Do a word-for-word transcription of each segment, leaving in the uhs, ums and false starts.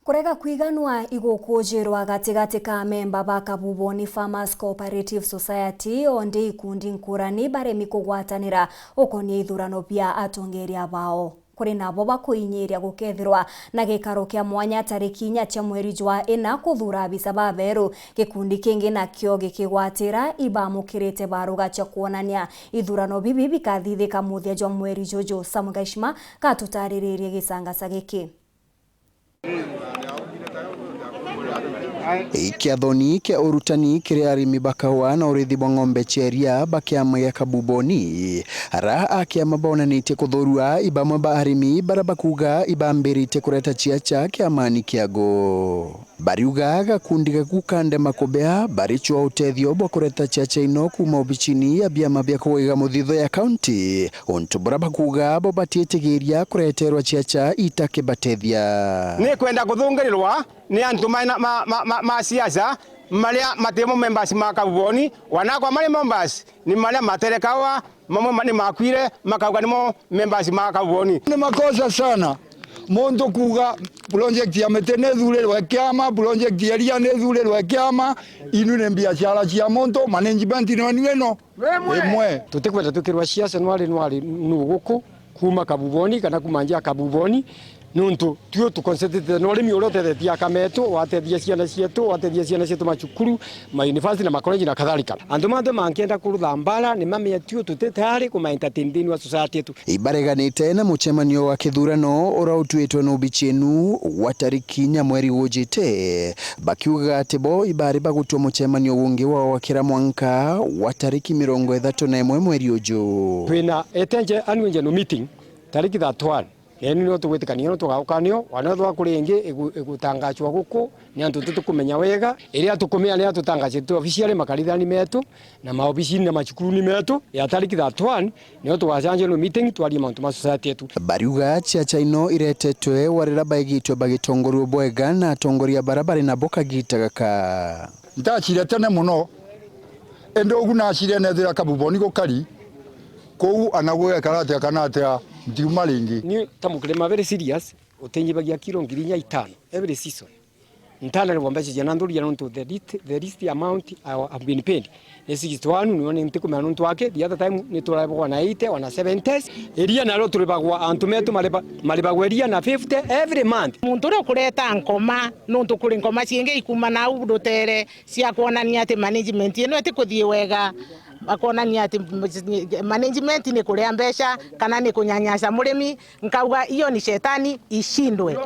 Kurega kwiganwa igukujirwa gatigati ka amemba ba Kabuboni Farmers Cooperative Society, o ndi ikundi nkurani baremi kugwatanira ukonia ithurano bia atongeria bao. Kuri nabo bakuinyiria gukethirwa na gikaro kia mwanya tariki inya cia mweri jwa ina kuthuura abisa baberu. Gikundi kingi nakio gikigwatira ibamukirite baruga cia kwonania ithurano bibi bikathithika muthia jwa mweri juju. Sam Gaishima katutariririe gicangaca giki. Kiathoni kia urutani kiri arimi ba kaua na urithi bwa ng'ombe cia iria ba kiama gia Kabuboni, ara a kiama bonanitie kuthurua ibamwe ba arimi bara bakuga ibambiritie kureta ciaca kiamani kiago. Bariuga gakundi gaku kandema kubea, baricwa utethio bwa kureta ciaca ino kuuma obicini ya biama bia kuiga muthitho ya kaunti, untu bura bakuga bo batiitigiria kureterwa ciaca itakibatethia. Ni kwenda kuthungirirwa ni antu ma, ma, ma, ma, ma siasa maria matimo members ma Kabuboni, wanakwa mari members ni maria matere kawa, mamwe ma-, ni makwire, makauga nimo members ma Kabuboni. Ni makosa sana muntu kuuga project ya miti ni ithurirwe kiama, project ya iria ni ithurirwe kiama. Inu ni biashara cia muntu, management ni wenu ino imwe. Tutikwenda twikirwa siasa nwari nwari nu guku kuuma Kabuboni kana kuuma nja ya Kabuboni. Nuntu tui tu concentrate na urimi uria utethetie aka metu, watethia ciana cietu, watethia ciana cietu macukuru, ma university na makoleji na kadhalika. Antu manthe mankienda kurutha mbara, ni mamea tui tuti tayari kuma entertain thiini wa society yetu. Ibareganite na mucemanio wa kithurano uria utuitwe ni obici inu wa tariki inya mweri ujite, bakiuga ati bo ibari bagutua mucemanio ungi wa gwakira mwanka wa tariki mirongo ithatu na imwe mweri uju. Twina etenje annual general meeting tariki thirty-one. Neni nio tugwitikania nio tugaukanio, wana thwa kuri ingi igu-, igutangacwa guku, ni antu tutikumenya wega. Iria tukumenya ni atutangacite officially makarithani metu, na maobicini na macukuruni metu, ya tariki thirty-one, nio tugacanjirwa meeting, twarie mauntu ma society yetu. Bariuga ciaca ino iretetwe warira baigitwe bagitongorua bwega na atongoria bara bari nabo kagita gaka. Ntacire tene mono, indi ugu nacire nethira Kabuboni gukari, kuu ana gugekara atia kana atia, ntiuma ringi. Ni ta mukirima very serious, utinyibagia kiro ngiri inya itano every season. Ntanaribwa mbeca cia na nthuria nontu the least, the least amount I have been paid ni sixty-one, nio ni ntikumenya nontu wake. The other time ni turaribwa one eighty, one seventy. Iria nario turibagwa, antu metu mariba-, maribagwa iria na fifty every month. Muntu uria ukureta nkoma, nontu kuri nkoma ciingi ikuma nau rutere cia kwonania ati management ino itikuthii wega, bakonania ati management ni kuria mbeca kana ni kunyanyasa murimi. Nkauga, hiyo ni shetani ishindwe.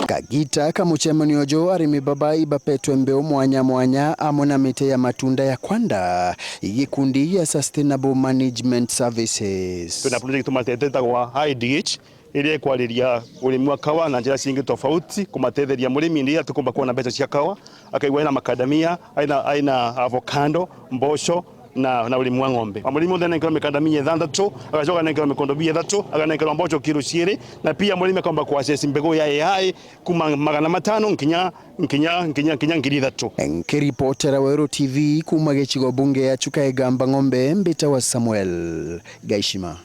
Kagita ka mucemanio uju, arimi baba ibapetwe mbeu mwanya mwanya amwe na miti ya matunda ya kwanda, gikundi gia Sustainable Management Services. Twina project tumatete itagwa I D H, iria ikwariria urimi wa kawa na njira cingi tofauti, kumatetheria murimi indi atikumba kuona mbeca cia kawa, akaigua aina macadamia, aina, aina avocado, mboco, na, na urimi wa ng'ombe. Murimi unthe anenkerwa macadamia ithanthatu, agacoka anenkerwa mikondobi ithatu, akanenkerwa mboco kilo ciiri, na pia murimi akomba ku access mbegu ya A I kuma magana matano nkinya, nkinya, nkinya, nkinya ngiri ithatu. Nkiripotera Weru T V kuma gicigo bunge ya Chuka Igamba Ng'ombe, mbitawa Samuel Gaishima.